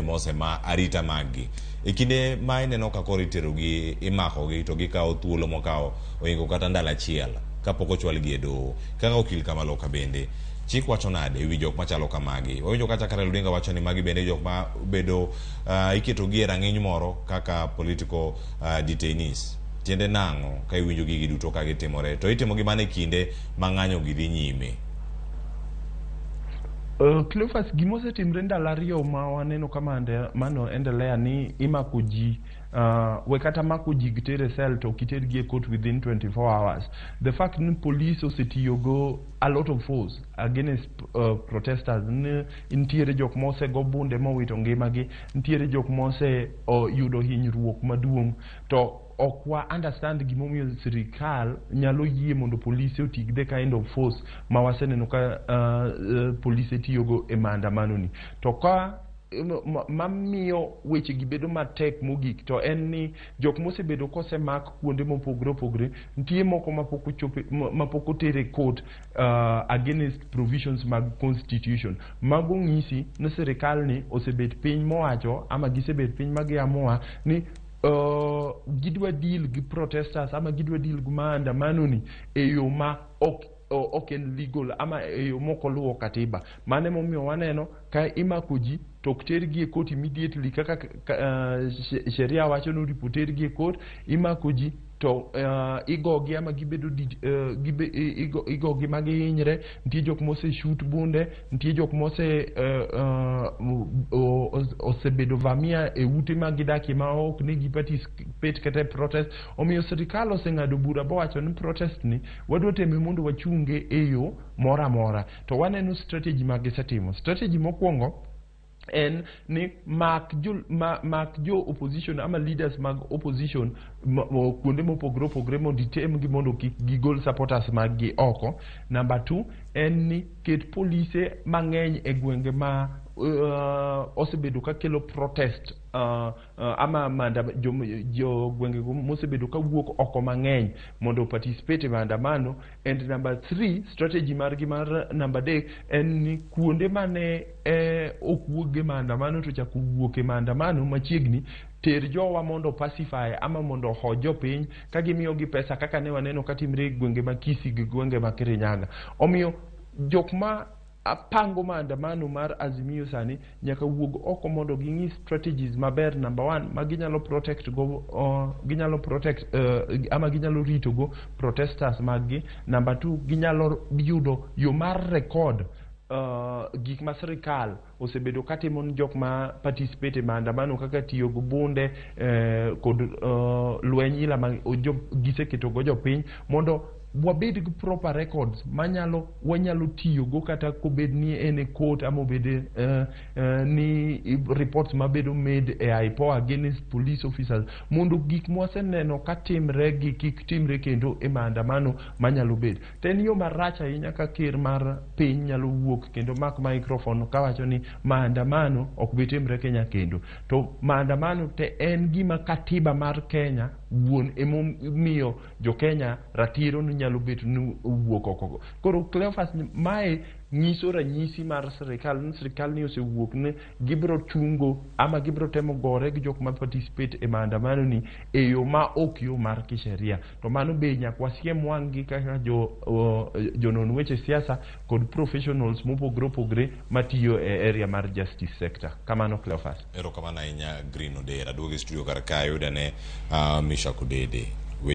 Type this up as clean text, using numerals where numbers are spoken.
Mose ma arita maggi. E kinde ma ineno ka koro iterogi, imakogi to gikawo thuolo mokawo ohingo kata ndalo achiel kapok ochwalgi e doho. Kaka okil Kamaloka bende, chik wacho nade ewi jok machalo kamagi? Wawinjo kacha ka Raila Odinga wacho ni magi bende jok ma bedo iketogi e rang'iny moro kaka political detainees. Tiende nang'o ka iwinjo gigi duto ka gitimore? To itimogi mana e kinde ma ng'anyo gi dhi nyime. Cleophas, gima osetimre ndalo ariyo ma waneno ka mano endelea ni imako ji, we kata mako ji gitere cell to ok itergi e court within 24 hours. The fact ni police osetiyo go a lot of force against protesters, ni nitiere jok mosego bunde mowito ngimagi, nitiere jok mose yudo hinyruok maduong', to ok wa understand gimomiyo sirikal nyalo yie mondo polise oti gi the kind of force ma waseneno ka polise tiyogo e maandamano ni. To ka mamiyo weche gi bedo matek mogik to en ni jok mosebedo kosemak kuonde mopogore opogore, nitie moko mapok ochope, mapok oter e court against provisions mag constitution. Mago ng'isi ni sirikal ni osebet piny mowacho ama gisebet piny ma giamua ni gidwa deal gi protesters ama gidwa deal gi maandamano ni e yo ma ok en legal ama e yo mok oluwo katiba. Mano emomiyo waneno ka imako ji to ok tergi e court immediately kaka sheria wacho ni oripo tergi e court. Imako ji to igogi ama gibedo igogi ma gihinyre. Nitie jok mose shoot bunde, nitie jok mose osebedo vamia e ute ma gidakie ma ok ne gi participate kata e protest. Omiyo sirikal oseng'ado bura bowacho ni protest ni wadwa teme mondo wachunge e yo moro amora. To waneno strategy ma gisetimo. Strategy mokwongo en ni mak jo opposition ama leaders mag opposition kuonde mopogore opogore mondo itemgi mondo kik gigol supporters mag gi oko. Number two en ni ket polise mang'eny e gwenge ma osebedo ka kelo protest ama jo gwenge go mosebedo ka wuok oko mang'eny mondo participate e maandamano. And number three, strategy margi mar number adek en ni kuonde mane ok wuog e maandamano to chako wuok e maandamano machiegni, ter jowa mondo pacify ama mondo oho jopiny ka gimiyogi pesa, kaka ne waneno ka timre e gwenge ma Kisii gi gwenge ma Kirinyaga. Omiyo jok ma pango maandamano mar Azimio sani nyaka wuog oko mondo ging'i strategies maber, number one, ma ginyalo protect go, ginyalo protect ama ginyalo rito go protesters mag gi. Number two, ginyalo yudo yo mar record gik ma sirikal osebedo katimo ne jok ma participate e maandamano, kaka tiyo gi bunde kod lweny ila ma giseketo go jopiny, mondo wabed gi proper records manyalo wanyalo tiyogo kata kobed ni en e court ama obed ni reports mabedo made e IPOA against police officers, mondo gik mwaseneno ka timre gi kik timre kendo e maandamano manyalo bet. To en yo marach ahinya ka ker mar piny nyalo wuok kendo mak microphone kawacho ni maandamano ok bi timre Kenya kendo. To maandamano te en gima katiba mar Kenya wuon emomiyo jo Kenya ratiro ni nyalo bet ni wuok oko. Koro Cleophas, mae nyiso ranyisi mar sirikal ni sirikal ni osewuok ni gibiro chungo ama gibiro temo gore gi jok ma participate e maandamano ni e yo ma ok yo mar kisheria. To mano be nyaka wasiem wang' gi kaka jo jonon weche siasa kod professionals mopogore opogore matiyo e area mar justice sector. Kamano, Cleophas. Erokamano ahinya, Green Odera. Duogo e studio kar kae, yuda ne Mishak Odede.